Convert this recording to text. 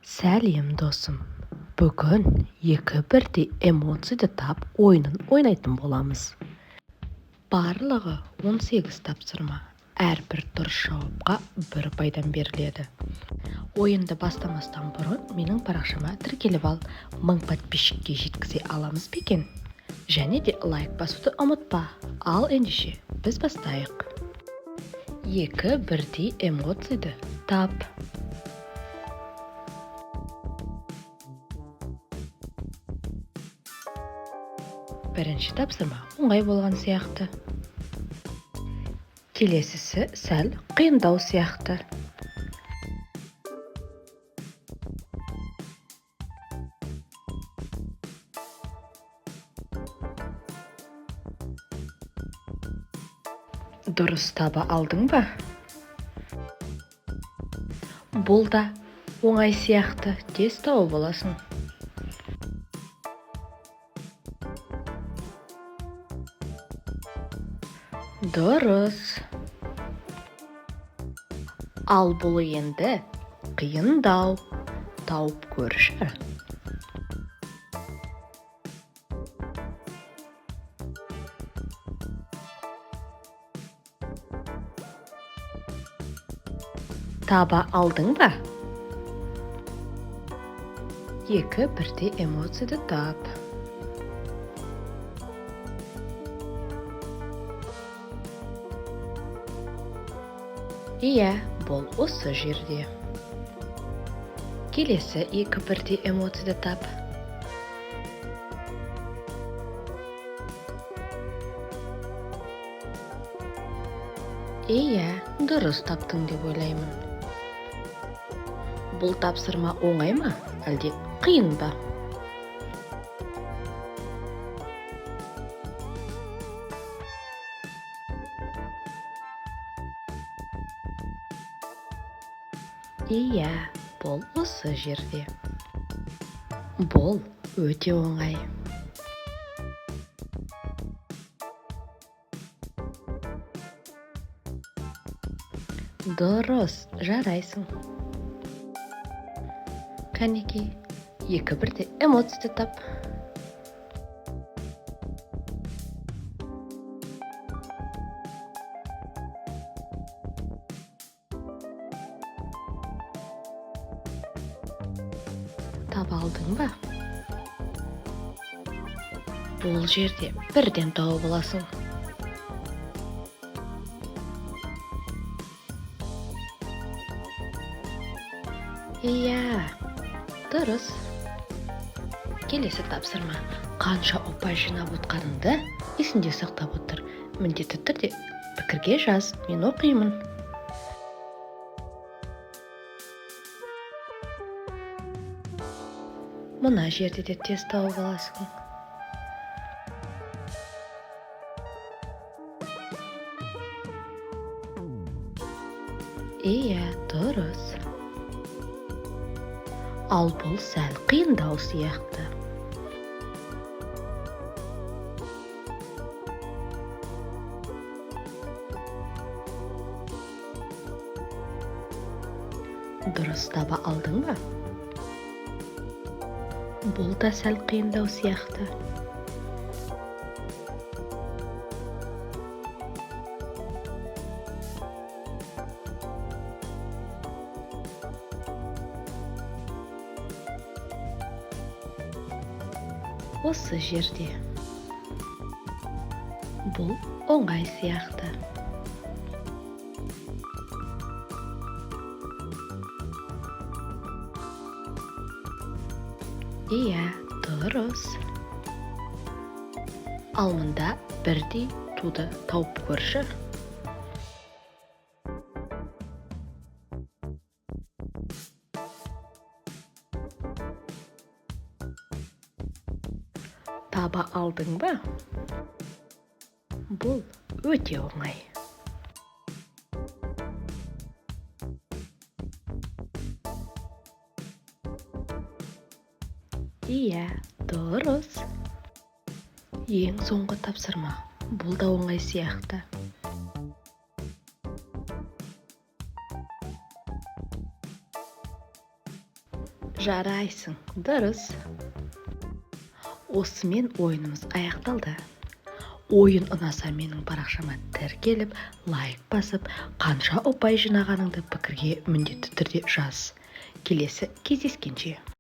Сәлем, досым! Бүгін екі бірдей эмоцияды тап ойынын ойнайтын боламыз. Барлығы 18 тапсырма. Әрбір дұрыс жауапқа бір ұпайдан беріледі. Ойынды бастамастан бұрын менің парақшама тіркеліп ал. 1000 подписчикке жеткізе аламыз ба екен? Және де лайк басуды ұмытпа. Ал ендеше біз бастайық. Екі бірдей эмоцияды тап. Бірінші тапсырма оңай болған сияқты. Келесісі сәл қиындау сияқты. Дұрыс таба алдың ба? Бұл да оңай сияқты, тез тауып аласың. Дұрыс. Ал бұл енді қиындау. Тауып көрші. Таба алдың ба? Екі бірдей эмоцияды тап. Иә, бұл осы жерде. Келесі екі бірдей эмоцияды тап. Иә, дұрыс таптың деп ойлаймын. Бұл тапсырма оңай ма, әлде қиын ба? Иә, бұл осы жерде. Бұл өте оңай. Дұрыс, жарайсың. Кәнекей, екі бірдей эмоцияды тап. Таба алдың ба? Бұл жерде бірден тауып аласың. Иә, дұрыс. Келесі тапсырма. Қанша ұпай жинап отқаныңды есіңде сақтап отыр. Міндетті түрде пікірге жаз, мен оқимын. Мына жерде де тез тауып аласың. Иә, дұрыс. Ал бұл сәл қиындау сияқты. Дұрыс таба алдың ба? Бұл да сәл қиындау сияқты. Осы жерде. Бұл оңай сияқты. Иә, дұрыс. Ал мында бірдей туды тауып көрші. Таба алдың ба? Бұл өте оңай. Иә, дұрыс. Ең соңғы тапсырма. Бұл да оңай сияқты. Жарайсың, дұрыс. Осымен ойынымыз аяқталды. Ойын ұнаса, менің парақшама тіркеліп, лайк басып, қанша ұпай жинағаныңды пікірге міндетті түрде жаз. Келесі кездескенше!